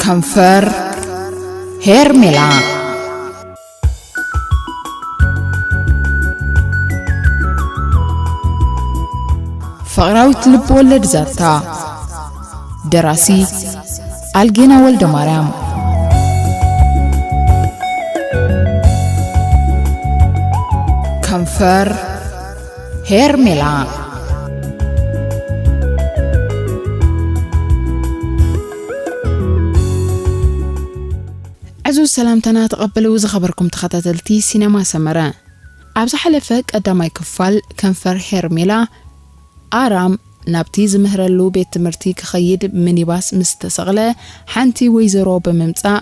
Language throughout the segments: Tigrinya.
ከንፈር ሄርሜላ። ፍቕራዊት ልብ ወለድ ዛንታ። ደራሲ ኣልጌና ወልደ ማርያም። ከንፈር ሄርሜላ። ዕዙዝ ሰላምታና ተቐበሉ ዝኸበርኩም ተኸታተልቲ ሲነማ ሰመረ። ኣብ ዝሓለፈ ቀዳማይ ክፋል ከንፈር ሄርሜላ፣ ኣራም ናብቲ ዝምህረሉ ቤት ትምህርቲ ክኸይድ ሚኒባስ ምስ ተሰቕለ፣ ሓንቲ ወይዘሮ ብምምጻእ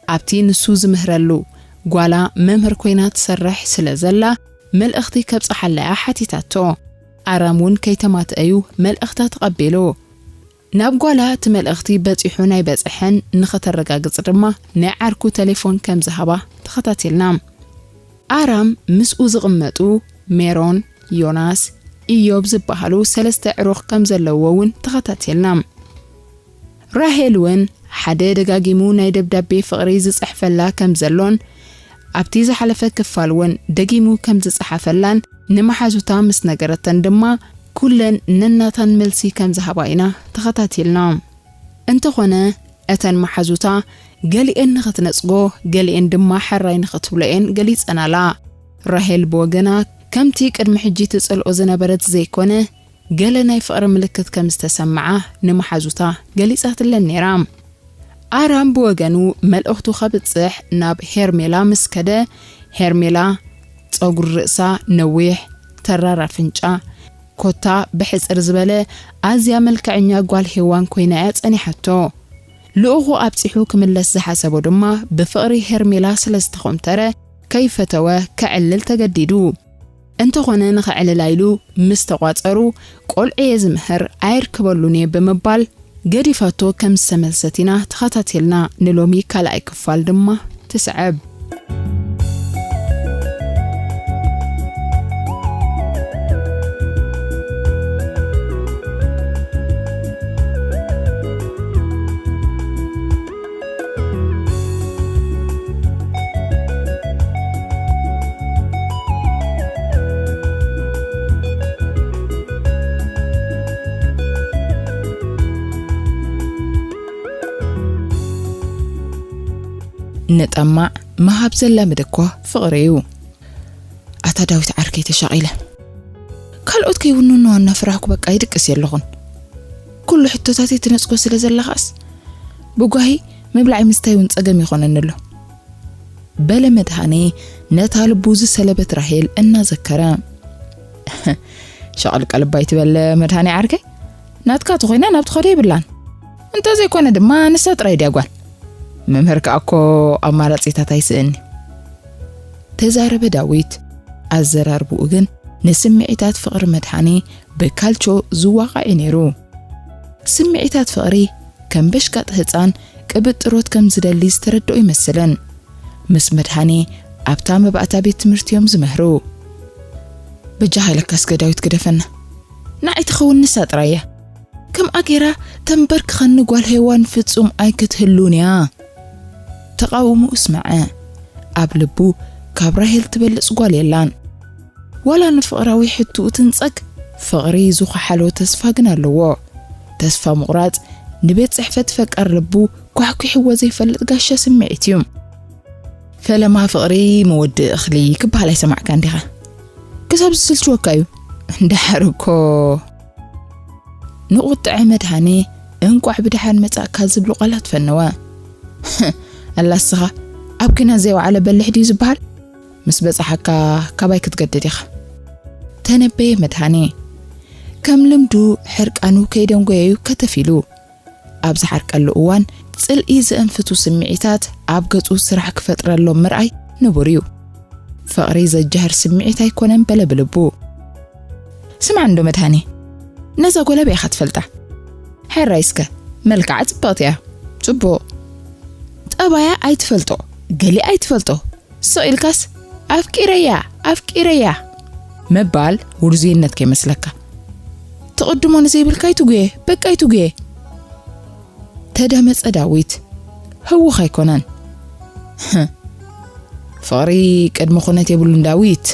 ኣብቲ ንሱ ዝምህረሉ ጓላ መምህር ኮይና ትሰርሕ ስለ ዘላ መልእኽቲ ከብጽሓላ እያ ሓቲታቶ። ኣራም እውን ከይተማትአዩ መልእኽታ ተቐቢሉ። ናብ ጓላ እቲ መልእኽቲ በጺሑን ኣይበጽሐን ንኸተረጋግጽ ድማ ናይ ዓርኩ ቴሌፎን ከም ዝሃባ ተኸታቲልና። ኣራም ምስኡ ዝቕመጡ ሜሮን፣ ዮናስ፣ ኢዮብ ዝበሃሉ ሰለስተ ዕሩኽ ከም ዘለዎ እውን ተኸታቲልና። ራሄል እውን ሓደ ደጋጊሙ ናይ ደብዳቤ ፍቕሪ ዝጽሕፈላ ከም ዘሎን ኣብቲ ዝሓለፈ ክፋል እውን ደጊሙ ከም ዝጸሓፈላን ንመሓዙታ ምስ ነገረተን ድማ ኩለን ነናታን መልሲ ከም ዝሃባ ኢና ተኸታቲልና። እንተኾነ እተን መሓዙታ ገሊኤን ንኽትነጽጎ፣ ገሊኤን ድማ ሕራይ ንኽትብሎ እየን ገሊጸናላ። ራሄል ብወገና ከምቲ ቅድሚ ሕጂ ትጸልኦ ዝነበረት ዘይኮነ፣ ገለ ናይ ፍቕሪ ምልክት ከም ዝተሰምዓ ንመሓዙታ ገሊጻትለን ነይራ። ኣራም ብወገኑ መልእኽቱ ከብጽሕ ናብ ሄርሜላ ምስ ከደ፣ ሄርሜላ ጸጉሪ ርእሳ ነዊሕ፣ ተራር ኣፍንጫ፣ ኮታ ብሕጽር ዝበለ ኣዝያ መልክዐኛ ጓል ሄዋን ኮይና እያ ጸኒሓቶ። ልኡኹ ኣብጺሑ ክምለስ ዝሓሰቦ ድማ ብፍቕሪ ሄርሜላ ስለ ዝተኾምተረ ከይፈተወ ከዕልል ተገዲዱ። እንተኾነ ንኸዕልላ ኢሉ ምስ ተቋጸሩ፣ ቆልዑ እየ ዝምህር ኣየርክበሉን እየ ብምባል ገዲፋቶ ከም ዝተመልሰት ኢና ተኸታቲልና። ንሎሚ ካልኣይ ክፋል ድማ ትስዕብ። ንጠማዕ ምሃብ ዘላምድ እኮ ፍቕሪ እዩ። ኣታ ዳዊት ዓርከይ ተሻቒለ። ካልኦት ከይውንንዋ እናፈራህኩ በቃ ይድቅስ የለኹን። ኩሉ ሕቶታተይ ትነጽጎ ስለ ዘለኻስ ብጓሂ ምብላዕ ምስታይ እውን ጸገም ይኾነኒ ኣሎ። በለ መድሃኔ ነታ ልቡ ዝሰለበት ራሄል እናዘከረ። ሸቐል ቀልብ ኣይትበል መድሃኔ ዓርከይ። ናትካ ተኾይና ናብ ትኸዶ የብላን። እንተዘይኮነ ድማ ንሳ ጥራይ ድያ ጓል። መምህር ከኣ እኮ ኣማራጺታት ኣይስእኒ። ተዛረበ ዳዊት። ኣዘራርብኡ ግን ንስምዒታት ፍቕሪ መድሃኔ ብካልቾ ዝዋቓዕ እዩ ነይሩ። ስምዒታት ፍቕሪ ከም በሽቃጥ ህጻን ቅብጥሮት ከም ዝደሊ ዝተረድኦ ይመስልን። ምስ መድሃኔ ኣብታ መባእታ ቤት ትምህርቲ እዮም ዝምህሩ። በጃኻ ኢለካ እስከ ዳዊት ግደፈና። ንዓይ ትኸውን ንሳ ጥራይ እያ። ከምኣ ጌራ ተንበርክኸኒ ጓል ሄዋን ፍጹም ኣይክትህሉን እያ። ተቓውሞኡ ስምዐ። ኣብ ልቡ ካብ ራሄል ትበልጽ ጓል የላን። ዋላ ንፍቕራዊ ሕትኡ ትንጸግ፣ ፍቕሪ ዝኸሓሎ ተስፋ ግን ኣለዎ። ተስፋ ምቑራጽ ንቤት ጽሕፈት ፈቃር ልቡ ኳሕኲሕዎ ዘይፈልጥ ጋሻ ስምዒት እዩ። ፈለማ ፍቕሪ መወድኢ እኽሊ ክበሃል ኣይሰማዕካን ዲኻ? ክሳብ ዝስልችወካ እዩ። እንድሕር እኮ ንቑጥዐ መድሃኔ እንቋዕ ብደሓን መጻእካ ዝብሉ ቃላት ፈነወ። ኣላ እስኻ ኣብ ኲናት ዘይወዓለ በሊሕ ድዩ ዝበሃል? ምስ በጻሓካ ካባይ ክትገድድ ኢኻ። ተነበየ መድሃኔ። ከም ልምዱ ሕርቃኑ ከይደንጎየዩ ከተፍ ኢሉ። ኣብ ዝሓርቀሉ እዋን ጽልኢ ዘእንፍቱ ስምዒታት ኣብ ገጹ ስራሕ ክፈጥረሎም ምርኣይ ንቡር እዩ። ፍቕሪ ዘጃህር ስምዒት ኣይኮነን በለ ብልቡ። ስማዕ እንዶ መድሃኔ፣ ነዛ ጓል ኣበይ ኢኻ ትፈልጣ? ሕራይ እስከ፣ መልክዓ ጽብቕቲ እያ። ጽቡቕ። ጠባያ ኣይትፈልጦ፣ ገሊኣ ኣይትፈልጦ። ስቕ ኢልካስ፣ ኣፍቂረያ፣ ኣፍቂረያ ምባል ውርዙይነት ከይመስለካ። ትቕድሞ ንዘይብልካ ኣይትጉየ፣ በቃ ኣይትጉየ። ተዳመጸ ዳዊት። ህውኽ ኣይኮነን። ፍቕሪ ቅድሚ ኩነት የብሉን ዳዊት።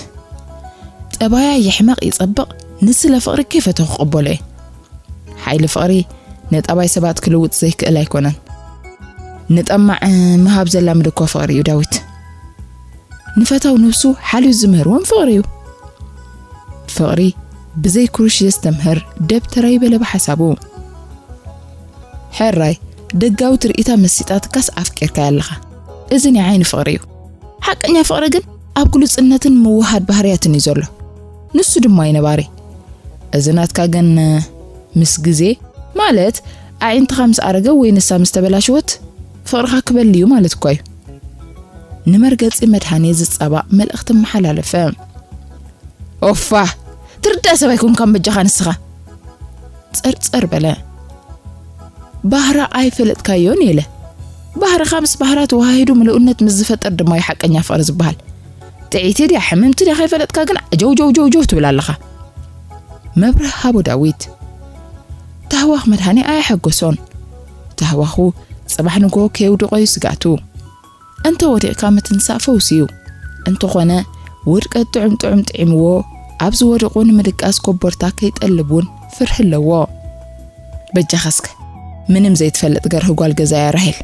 ጠባያ ይሕመቕ ይጸብቕ፣ ንስለ ፍቕሪ ከይፈተኹ ክቕበሎ እየ። ሓይሊ ፍቕሪ ንጠባይ ሰባት ክልውጥ ዘይክእል ኣይኮነን። ንጠማዕ ምሃብ ዘላምድ እኮ ፍቕሪ እዩ ዳዊት። ንፈታው ነብሱ ሓልዩ ዝምህር እውን ፍቕሪ እዩ። ፍቕሪ ብዘይ ኩርሽ ዘስተምህር ደብተራይ በለ ብሓሳቡ። ሕራይ ደጋዊ ትርኢታ መሲጣትካስ ኣፍቂርካያ ኣለኻ። እዚ ናይ ዓይኒ ፍቕሪ እዩ። ሓቀኛ ፍቕሪ ግን ኣብ ግሉጽነትን ምውሃድ ባህርያትን እዩ ዘሎ። ንሱ ድማ እዩ ነባሪ። እዚ ናትካ ግን ምስ ግዜ፣ ማለት ኣዒንትኻ ምስ ኣረገ ወይ ንሳ ምስ ተበላሸወት ፍቕርኻ ክበሊ እዩ ማለት እኳ እዩ። ንመርገጺ መድሃኔ ዝጻባእ መልእኽቲ መሓላለፈ። ኦፋ፣ ትርዳእ ሰብ ኣይኮንካን በጃኻ ንስኻ። ጸርጸር በለ። ባህራ ኣይፈለጥካዮን ኢለ። ባህርኻ ምስ ባህራ ተዋሃሂዱ ምልኡነት ምስ ዝፈጥር ድማ እዩ ሓቀኛ ፍቕሪ ዝበሃል። ጥዕይቲ ድያ ሕምምቲ ድያ ከይፈለጥካ ግን ጀው ጀው ጀው ጀው ትብል ኣለኻ። መብርህ ሃቦ ዳዊት። ታህዋኽ መድሃኔ ኣየሐጎሶን። ታህዋኹ ጽባሕ ንግሆ ከየውድቖ እዩ ስግኣቱ። እንተ ወዲቕካ ምትንሳእ ፈውሲ እዩ። እንተኾነ ውድቀት ጥዑም ጥዑም ጥዒምዎ ኣብ ዝወደቑ ንምድቃስ ኮቦርታ ከይጠልብ እውን ፍርሂ ኣለዎ። በጃኻ እስከ ምንም ዘይትፈልጥ ገርሂ ጓል ገዛ እያ ራሄል።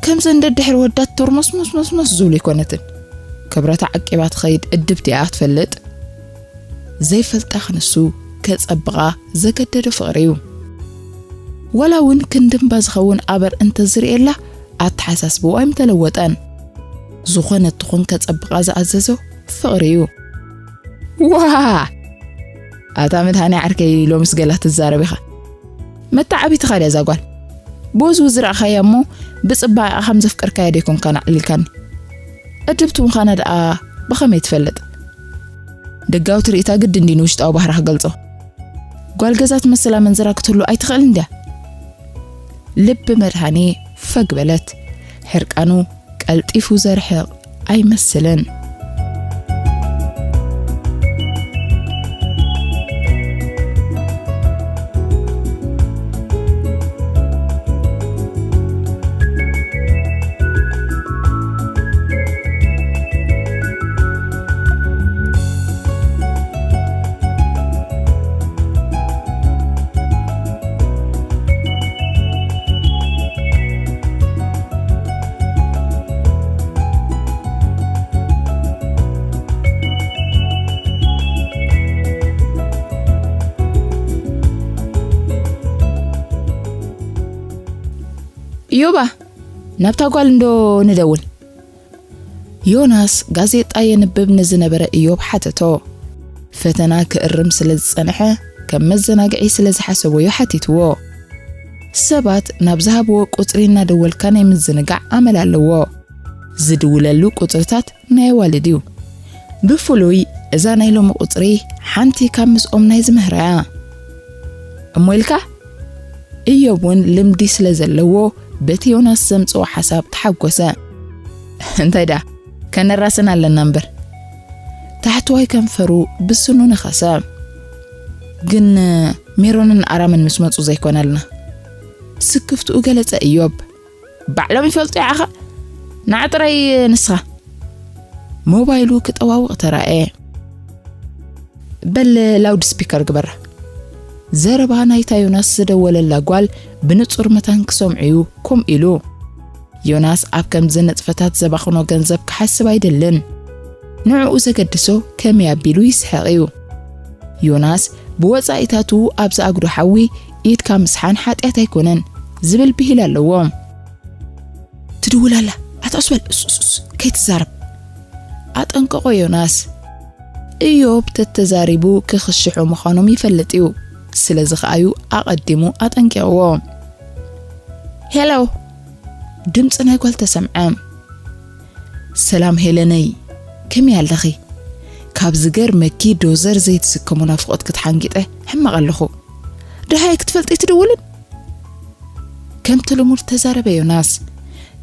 ከምዘን ደድሕሪ ወዳት ተርሞስሞስሞስሞስ ዝብሉ ኣይኮነትን። ክብረታ ዓቂባ ትኸይድ እድብቲ እያ ትፈልጥ። ዘይፈልጣ ክንሱ ከጸብቓ ዘገደዶ ፍቕሪ እዩ። ዋላ እውን ክንድምባ ዝኸውን ኣበር እንተዝርእየላ ኣተሓሳስብኡ ኣይምተለወጠን። ዝኾነ ትኹን ከጸብቓ ዝኣዘዞ ፍቕሪ እዩ። ዋ! ኣታ መድሃኔ ዓርከይ ሎምስ ገላ ትዛረብ ኢኻ። መተዓቢትኻ ድያ እዛ ጓል? ብወዝዊ ዝረኣኻያ እሞ ብጽባቐኣ ከም ዘፍቀርካያ ዶ ኣይኮንካን ኣዕሊልካኒ? እድብቲ ምዃና ደኣ ብኸመይ ትፈልጥ? ደጋዊ ትርኢታ ግድን ድዩ ንውሽጣዊ ባህራ ክገልጾ? ጓል ገዛ ትመስል ኣመንዝራ ክትህሉ ኣይትኽእልን ድያ? ልቢ መድሃኔ ፈግ በለት። ሕርቃኑ ቀልጢፉ ዘርሕቕ ኣይመስልን። እዮባ፣ ናብታ ጓል እንዶ ንደውል። ዮናስ ጋዜጣ የንብብ ንዝነበረ እዮብ ሓተቶ። ፈተና ክእርም ስለ ዝጸንሐ፣ ከም መዘናግዒ ስለ ዝሓሰቦዮ ሓቲትዎ። ሰባት ናብ ዝሃብዎ ቁጽሪ እናደወልካ ናይ ምዝንጋዕ ኣመል ኣለዎ። ዝድውለሉ ቁጽርታት ናይ ኣዋልድ እዩ። ብፍሉይ እዛ ናይ ሎሚ ቁጽሪ ሓንቲ ካብ ምስኦም ናይ ዝምህራ እያ። እሞ ኢልካ? እዮብ እውን ልምዲ ስለ ዘለዎ በቲ ዮናስ ዘምጽኦ ሓሳብ ተሓጎሰ። እንታይ ደኣ፣ ከነራስን ኣለና እምበር። ታሕተዋይ ከንፈሩ ብስኑ ነኸሰ። ግን ሜሮንን ኣራምን ምስ መጹ ዘይኮነልና። ስክፍትኡ ገለጸ እዮብ። ባዕሎም ይፈልጡ ይዓኻ። ንዓ ጥራይ ንስኻ። ሞባይሉ ክጠዋውቕ ተራእየ። በል ላውድ ስፒከር ግበራ። ዘረባ ናይታ ዮናስ ዝደወለላ ጓል ብንጹር መታን ክሰምዑ እዩ ኮም ኢሉ። ዮናስ ኣብ ከምዚ ንጥፈታት ዘባኽኖ ገንዘብ ክሓስብ ኣይደልን። ንዕኡ ዘገድሶ ከመይ ኣቢሉ ይስሕቕ እዩ። ዮናስ ብወጻኢታቱ ኣብ ዝኣግዶ ሓዊ ኢድካ ምስሓን ሓጢኣት ኣይኮነን ዝብል ብሂል ኣለዎ። ትድውል ኣላ፣ ኣታ ሱስ በል፣ ሱስ፣ ሱስ፣ ከይትዛረብ። ኣጠንቀቖ ዮናስ። እዮብ ተተዛሪቡ ክኽሽሑ ምዃኖም ይፈልጥ እዩ። ስለዚ ኸኣዩ ኣቐዲሙ ኣጠንቂቕዎ። ሄሎ፣ ድምፂ ናይ ጓል ተሰምዐ። ሰላም ሄለነይ፣ ከመይ ኣለኺ? ካብ ዝገርመኪ ዶዘር ዘይትስከሙ ናፍቖት ክትሓንጊጠ ሕመቕ ኣለኹ። ደሃይ ክትፈልጢ ትድውልን? ከምቲ ልሙድ ተዛረበ ዮናስ።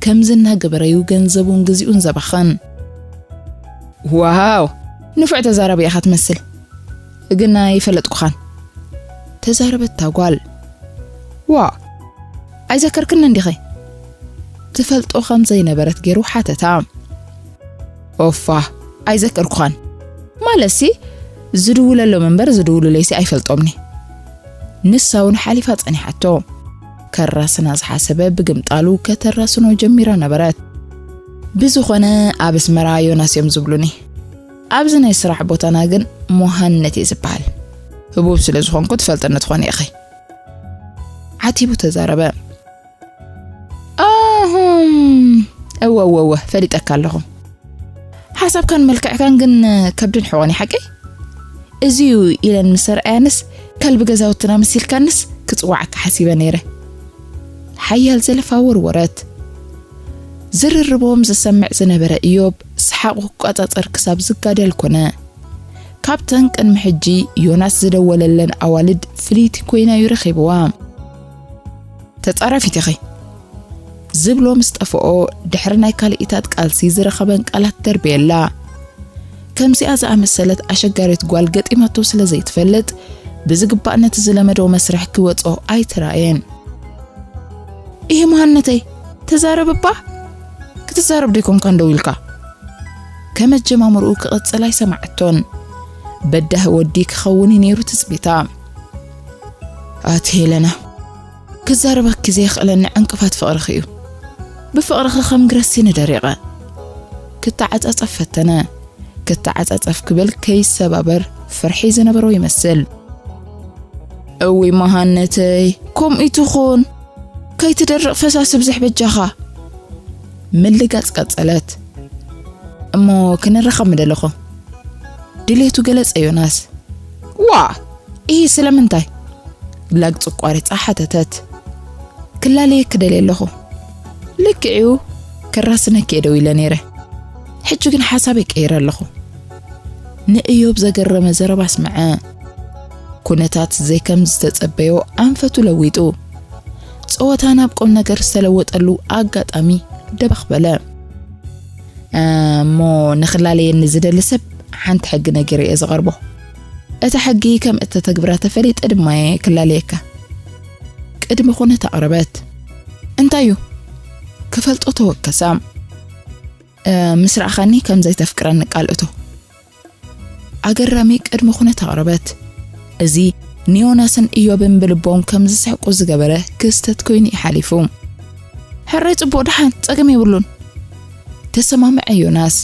ከምዚ እናገበረዩ ገንዘቡን ግዚኡን ዘባኸን። ዋው፣ ንፉዕ ተዛራቢ ኢኻ ትመስል። ግን ኣይፈለጥኩኻን። ተዛረበታ ጓል። ዋ፣ ኣይዘከርክን እንዲኺ? ትፈልጦ ከም ዘይነበረት ገይሩ ሓተታ። ኦፋ፣ ኣይዘከርኩኻን። ማለትሲ፣ ዝድውለሎም እምበር ዝድውሉለይሲ ኣይፈልጦምኒ። ንሳ እውን ሓሊፋ ጸኒሓቶ። ከራስና ዝሓሰበ ብግምጣሉ ከተራስኖ ጀሚራ ነበረት። ብዝኾነ፣ ኣብ ኣስመራ ዮናስ እዮም ዝብሉኒ። ኣብዚ ናይ ስራሕ ቦታና ግን ሞሃነት እየ ዝበሃል። ህቡብ ስለ ዝኾንኩ ትፈልጥኒ ትኾኒ ኢኺ። ዓቲቡ ተዛረበ። ኣህም፣ እወ፣ እወ፣ እወ፣ ፈሊጠካ ኣለኹ። ሓሳብካን መልክዕካን ግን ከብድን ሕቖን እዩ፣ ሓቀይ? እዚ እዩ ኢለን ምስ ኣርኣያንስ፣ ከልቢ ገዛውትና መሲልካንስ ክጽውዓካ ሓሲበ ነይረ። ሓያል ዘለፋ ወርወረት። ዝርርቦም ዝሰምዕ ዝነበረ እዮብ ሰሓቑ ክቋጻጸር ክሳብ ዝጋደል ኮነ። ካብተን ቅድሚ ሕጂ ዮናስ ዝደወለለን ኣዋልድ ፍልይቲ ኮይና እዩ ረኺብዋ። "ተጻራፊት ኢኺ" ዝብሎ ምስ ጠፍኦ፣ ድሕሪ ናይ ካልኢታት ቃልሲ ዝረኸበን ቃላት ደርብየላ። ከምዚኣ ዝኣመሰለት ኣሸጋሪት ጓል ገጢማቶ ስለ ዘይትፈልጥ፣ ብዝግባእ ነቲ ዝለመዶ መስርሕ ክወጾ ኣይተራእየን። "ኢሂ መሃነተይ፣ ተዛረብ እባ፣ ክትዛረብ ዶ ኣይኮንካን ደው ኢልካ?" ከመጀማምርኡ ክቕጽል ኣይሰማዓቶን። በዳሂ ወዲ ክኸውን እዩ ነይሩ ትጽቢታ። ኣቲ ሄለና፣ ክዛረበኪ ዘየኽእለኒ ዕንቅፋት ፍቕርኺ እዩ። ብፍቕርኺ ከም ግረሲኒ ደሪቐ። ክተዓጻጸፍ ፈተነ። ክተዓጻጸፍ ክብል ከይሰባበር ፍርሒ ዝነበሮ ይመስል። እውይ መሃነተይ፣ ከምኡ ትኹን። ከይትደርቕ ፈሳሲ ብዝሕ በጃኻ። ምልጋጽ ቀጸለት። እሞ ክንራኸብ ምደለኹ። ድሌቱ ገለጸ ዮናስ። ዋ! ኢሂ ስለምንታይ? ላግጺ ኣቋሪጻ ሓተተት። ክላለየኪ ደልየ ኣለኹ። ልክዕ'ዩ፣ ከራስነኪ እየ ደው ኢለ ነይረ። ሕጂ ግን ሓሳበይ ቀይረ ኣለኹ። ንእዮብ ዘገረመ ዘረባ ኣስምዐ። ኩነታት ዘይከም ዝተጸበዮ ኣንፈቱ ለዊጡ። ጸወታ ናብ ቁም ነገር ዝተለወጠሉ ኣጋጣሚ ደበኽ በለ። "እሞ ንኽላለየኒ ዝደሊ ሰብ ሓንቲ ሕጊ ነጊረ እየ ዝቐርቦ። እታ ሕጊ ከም እተተግብራ ተፈሊጠ ድማ እየ ክላለየካ." ቅድሚ ኩነት ኣቕረበት። "እንታይ እዩ?" ክፈልጦ ተወከሳ። "እ፣ ምስ ረኣኻኒ ከም ዘይተፍቅረኒ ቃል እቶ." ኣገራሚ ቅድመ ኩነት ኣቕረበት። እዚ ንዮናስን እዮብን ብልቦም ከም ዝስሕቁ ዝገበረ ክስተት ኮይኑ እዩ ሓሊፉ። "ሕራይ ጽቡቕ፣ ደሓን፣ ጸገም የብሉን," ተሰማምዐ ዮናስ።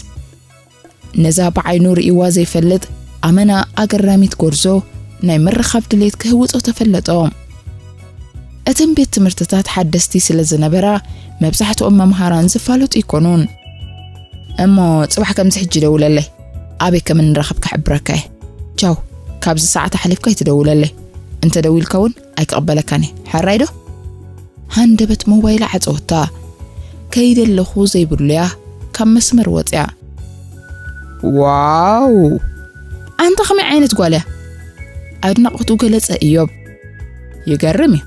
ነዛ ብዓይኑ ርእይዋ ዘይፈልጥ ኣመና ኣገራሚት ጎርዞ ናይ ምርኻብ ድሌት ክህውጾ ተፈለጦ። እተን ቤት ትምህርትታት ሓደስቲ ስለ ዝነበራ፣ መብዛሕትኦም መምሃራን ዝፋለጡ ኣይኮኑን። "እሞ ጽባሕ ከምዚ ሕጂ ደውለለይ፣ ኣበይ ከም እንራኸብ ክሕብረካ እየ። ቻው፣ ካብዚ ሰዓት ኣሕሊፍካ ኣይትደውለለይ። እንተ ደዊልካ እውን ኣይክቕበለካን እየ። ሕራይ ዶ?" ሃንደበት ሞባይላ ዓጸወታ። ከይደለኹ ዘይብሉያ ካብ መስመር ወጽያ። "ዋው! ኣንታ ከመይ ዓይነት ጓል እያ?" ኣድናቖቱ ገለጸ እዮብ። "ይገርም እዩ።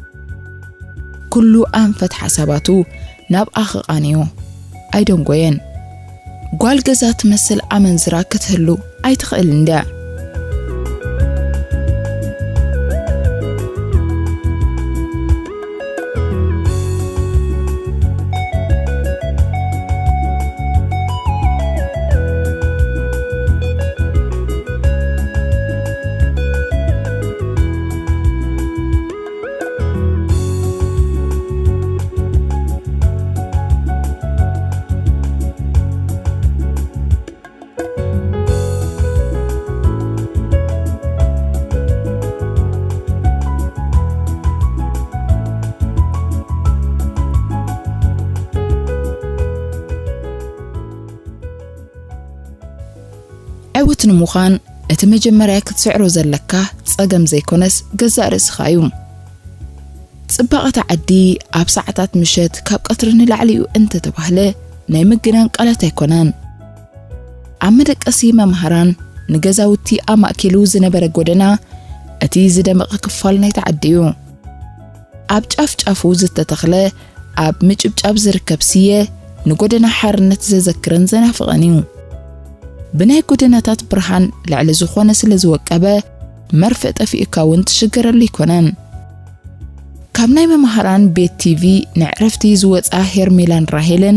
ኩሉ ኣንፈት ሓሳባቱ ናብኣ ክቓንዮ ኣይደንጎየን። ጓል ገዛ ትመስል ኣመንዝራ ክትህሉ ኣይትኽእልን ድያ?" ዕውት ንምዃን እቲ መጀመርያ ክትስዕሮ ዘለካ ጸገም ዘይኮነስ ገዛእ ርእስኻ እዩ። ጽባቐ እታ ዓዲ ኣብ ሰዓታት ምሸት ካብ ቀትሪ ንላዕሊ እዩ እንተተባህለ ናይ ምግናን ቃላት ኣይኮነን። ኣብ መደቀሲ መምሃራን ንገዛውቲ ኣማእኪሉ ዝነበረ ጎደና እቲ ዝደመቐ ክፋል ናይቲ ዓዲ እዩ። ኣብ ጫፍ ጫፉ ዝተተኽለ ኣብ ምጭብጫብ ዝርከብ ስየ ንጎደና ሓርነት ዘዘክረን ዘናፍቐን እዩ። ብናይ ጎደናታት ብርሃን ልዕሊ ዝኾነ ስለ ዝወቀበ መርፍእ ጠፊኡካ እውን ትሽገረሉ ኣይኮነን። ኣብ ናይ መማህራን ቤት ቲቪ ንዕረፍቲ ዝወጻ ሄርሜላን ራሄልን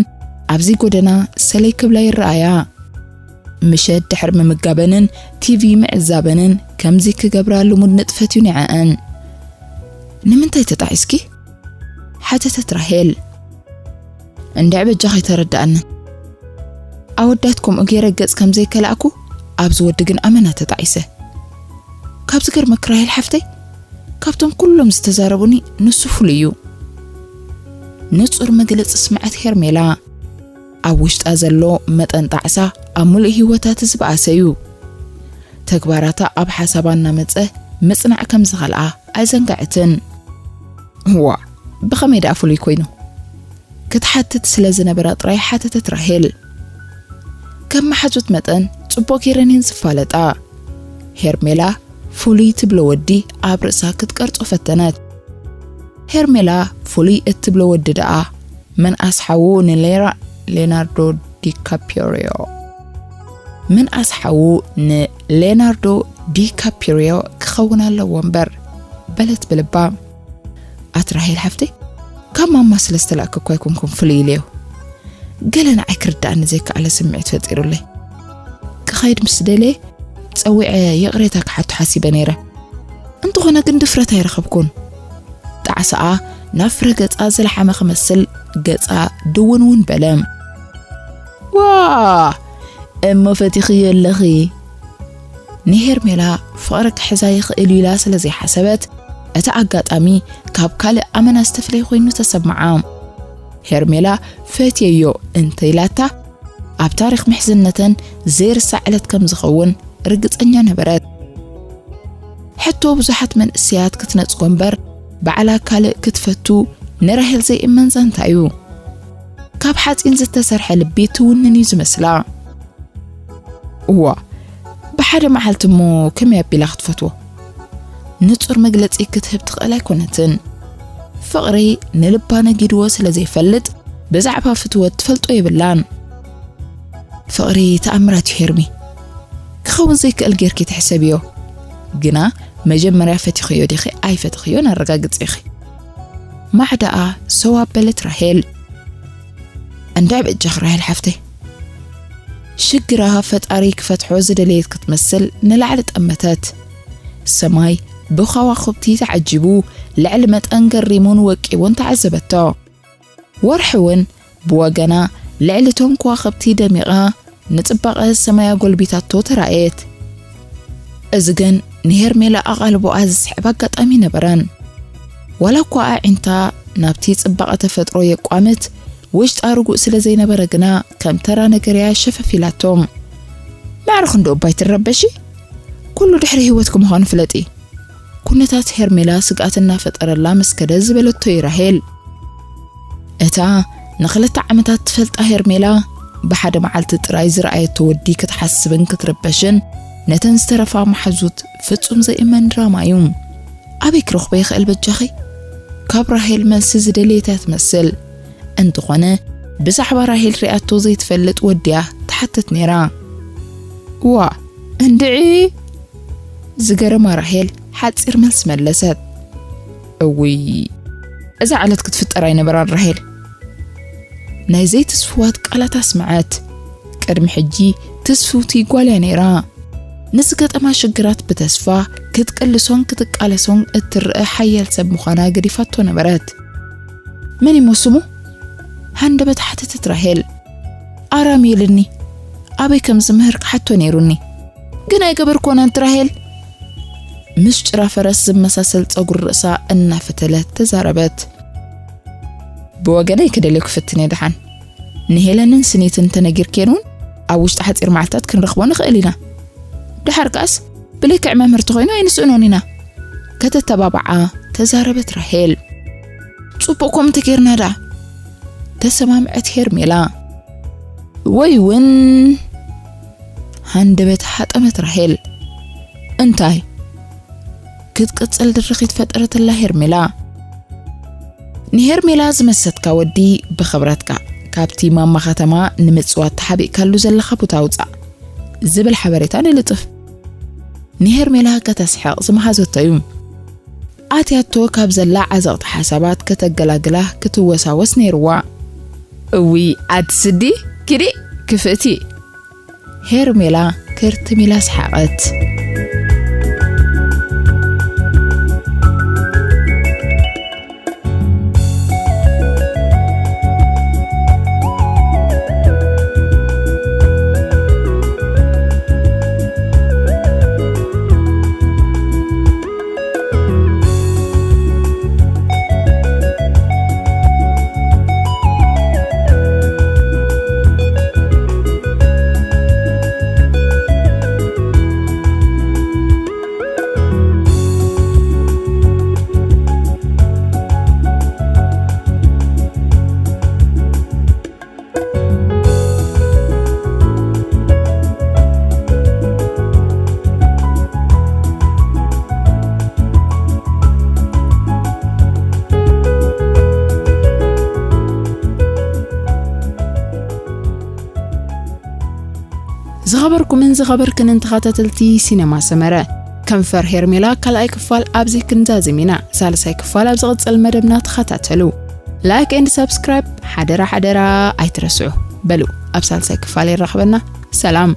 ኣብዚ ጎደና ሰለይ ክብላ ይረኣያ። ምሸት ድሕሪ ምምጋበንን ቲቪ ምዕዛበንን ከምዚ ክገብራ ልሙድ ንጥፈት እዩ ንዐኣን። ንምንታይ ተጣዒስኪ? ሓተተት ራሄል። እንድዒ በጃኺ ተረድኣኒ። ኣወዳት ከምኡ ገይረ ገጽ ከም ዘይከላእኩ ኣብዚ ወዲ ግን ኣመና ተጣዒሰ። ካብ ዝገርመኪ ራሄል ሓፍተይ፣ ካብቶም ኩሎም ዝተዛረቡኒ ንሱ ፍሉይ እዩ። ንጹር መግለጺ ስምዐት ሄርሜላ ኣብ ውሽጣ ዘሎ መጠን ጣዕሳ ኣብ ምሉእ ህይወታ እቲ ዝበኣሰ እዩ። ተግባራታ ኣብ ሓሳባ እናመጸ ምጽናዕ ከም ዝኸልኣ ኣይዘንግዐትን። እዋ፣ ብኸመይ ደኣ ፍሉይ ኮይኑ? ክትሓትት ስለ ዝነበራ ጥራይ ሓተተት ራሄል። ከም መሓዙት መጠን ጽቡቕ ጌረን እየን ዝፋለጣ። ሄርሜላ ፍሉይ ትብሎ ወዲ ኣብ ርእሳ ክትቀርጾ ፈተነት። ሄርሜላ ፍሉይ እትብሎ ወዲ ደኣ ምንኣስ ሓዉ ንሌራ-፣ ሌናርዶ ዲካፕሪዮ፣ ምንኣስ ሓዉ ንሌናርዶ ዲካፕሪዮ ክኸውን ኣለዎ እምበር፣ በለት ብልባ። ኣቲ ራሄል ሓፍተይ፣ ካብ ማማ ስለ ዝተላእከ እኳ ኣይኮንኩን ፍልይ ኢለዮ። ገለ ንዓይ ክርድኣኒ ዘይከኣለ ስምዒት ፈጢሩለይ። ክኸይድ ምስ ደለየ፣ ጸዊዐ ይቕሬታ ክሓቶ ሓሲበ ነይረ። እንተኾነ ግን ድፍረት ኣይረኸብኩን። ጣዕሳኣ ናብ ፍረ ገጻ ዝለሓመ ክመስል፣ ገጻ ድውንውን በለ። ዋ! እሞ ፈቲኽዮ ኣለኺ። ንሄርሜላ ፍቕሪ ክሕዛ ይኽእል እዩ ኢላ ስለ ዘይሓሰበት፣ እቲ ኣጋጣሚ ካብ ካልእ ኣመና ዝተፍለየ ኮይኑ ተሰምዓ። ሄርሜላ ፈትየዮ እንተ ኢላታ፣ ኣብ ታሪኽ ምሕዝነተን ዘይርሳዕ ዕለት ከም ዝኸውን ርግጸኛ ነበረት። ሕቶ ብዙሓት መንእሰያት ክትነጽጎ እምበር፣ ባዕላ ካልእ ክትፈቱ ንራሄል ዘይእመን ዛንታ እዩ። ካብ ሓጺን ዝተሰርሐ ልቢ ትውንን እዩ ዝመስላ። እዋ፣ ብሓደ መዓልቲ እሞ ከመይ ኣቢላ ክትፈትዎ? ንጹር መግለጺ ክትህብ ትኽእል ኣይኮነትን። ፍቕሪ ንልባ ነጊድዎ ስለ ዘይፈልጥ፣ ብዛዕባ ፍትወት ትፈልጦ የብላን። ፍቕሪ ተኣምራት እዩ ሄርሚ። ክኸውን ዘይክእል ጌርኪ ትሕሰብዮ። ግና መጀመርያ ፈቲኽዮ ዲኺ ኣይፈተኽዮን ኣረጋግጺ ኢኺ። ማዕዳኣ ሰው ኣበለት ራሄል። እንድዒ በጃኺ ራሄል ሓፍተይ። ሽግራ ፈጣሪ ክፈትሖ ዝደለየት ክትመስል ንላዕሊ ጠመተት። ሰማይ ብኸዋኽብቲ ተዓጂቡ ልዕሊ መጠን ገሪሙን ወቂቡን ተዓዘበቶ። ወርሒ እውን ብወገና ልዕሊ እቶም ከዋኽብቲ ደሚቓ ንጽባቐ ሰማይ ኣጎልቢታቶ ተራእየት። እዚ ግን ንሄርሜላ ኣቓልቦኣ ዝስሕብ ኣጋጣሚ ነበረን። ዋላ እኳ ኣዒንታ ናብቲ ጽባቐ ተፈጥሮ የቋምት፣ ውሽጣ ርጉእ ስለ ዘይነበረ ግና ከም ተራ ነገር እያ ሸፈፍ ኢላቶ። ማዕረ ክንዶ እባ ኣይትረበሺ፣ ኩሉ ድሕሪ ህይወትኪ ምዃኑ ፍለጢ። ኩነታት ሄርሜላ ስግኣት እናፈጠረላ ምስ ከደ ዝበለቶ እዩ ራሄል። እታ ንኽልተ ዓመታት ትፈልጣ ሄርሜላ ብሓደ መዓልቲ ጥራይ ዝረኣየቶ ወዲ ክትሓስብን ክትርበሽን ነተን ዝተረፋ መሓዙት ፍጹም ዘይእመን ድራማ እዩ። ኣበይ ክረኽቦ ይኽእል በጃኺ? ካብ ራሄል መልሲ ዝደለየት እያ ትመስል። እንተኾነ ብዛዕባ ራሄል ሪኣቶ ዘይትፈልጥ ወዲ እያ ትሓትት ነይራ። ዋ፣ እንድዒ! ዝገረማ ራሄል ሓጺር መልሲ መለሰት። እውይ፣ እዛ ዕለት ክትፍጠር ኣይነበራን ራሄል። ናይ ዘይትስፍዋት ቃላት ኣስመዐት። ቅድሚ ሕጂ ትስፍውቲ ጓል እያ ነይራ። ንዝገጠማ ሽግራት ብተስፋ ክትቅልሶን ክትቃለሶን እትረአ ሓያል ሰብ ምዃና ገዲፋቶ ነበረት። መን እሞ ስሙ? ሃንደበት ሓተተት ራሄል። ኣራም ኢልኒ። ኣበይ ከም ዝምህር ክሓቶ ነይሩኒ። ግን ኣይገበርኮን ኣንቲ ራሄል። ምስ ጭራ ፈረስ ዝመሳሰል ጸጉሪ ርእሳ እናፈተለት ተዛረበት። ብወገነይ ክደልዮ ክፍትን እየ ደሓን። ንሄለንን ስኒትን እንተነጊርክየን እውን ኣብ ውሽጢ ሓጺር መዓልታት ክንረኽቦ ንኽእል ኢና። ደሓር ከኣስ ብልክዕ መምህር ተኾይኑ ኣይንስእኖን ኢና። ከተተባብዓ ተዛረበት ራሄል። ጽቡቕ ኮም እንተጌርና ደኣ ተሰማምዐት ሄርሜላ። ወይ እውን ሃንደበት ሃጠመት ራሄል። እንታይ? ክትቅጽል ድርኺት ፈጠረትላ ሄርሜላ። ንሄርሜላ ዝመሰትካ ወዲ ብኽብረትካ ካብቲ ማማ ከተማ ንምጽዋት ተሓቢእካሉ ዘለኻ ቦታ ኣውጻእ ዝብል ሓበሬታ ንልጥፍ። ንሄርሜላ ከተስሕቕ ዝመሃዘቶ እዩ። ኣትያቶ ካብ ዘላ ዓዘቕቲ ሓሳባት ከተገላግላ ክትወሳወስ ነይርዋ። እዊ ኣቲ ስዲ፣ ኪዲ ክፍእቲ። ሄርሜላ ክርትም ኢላ ሰሓቐት። ዝኸበርኩምን ዝኸበርክንን ተኸታተልቲ ሲነማ ሰመረ፣ ከንፈር ሄርሜላ ካልኣይ ክፋል ኣብዚ ክንዛዝም ኢና። ሳልሳይ ክፋል ኣብ ዝቕጽል መደብና ተኸታተሉ። ላይክ ኤንድ ሰብስክራይብ ሓደራ ሓደራ ኣይትረስዑ። በሉ ኣብ ሳልሳይ ክፋል ይራኽበና። ሰላም።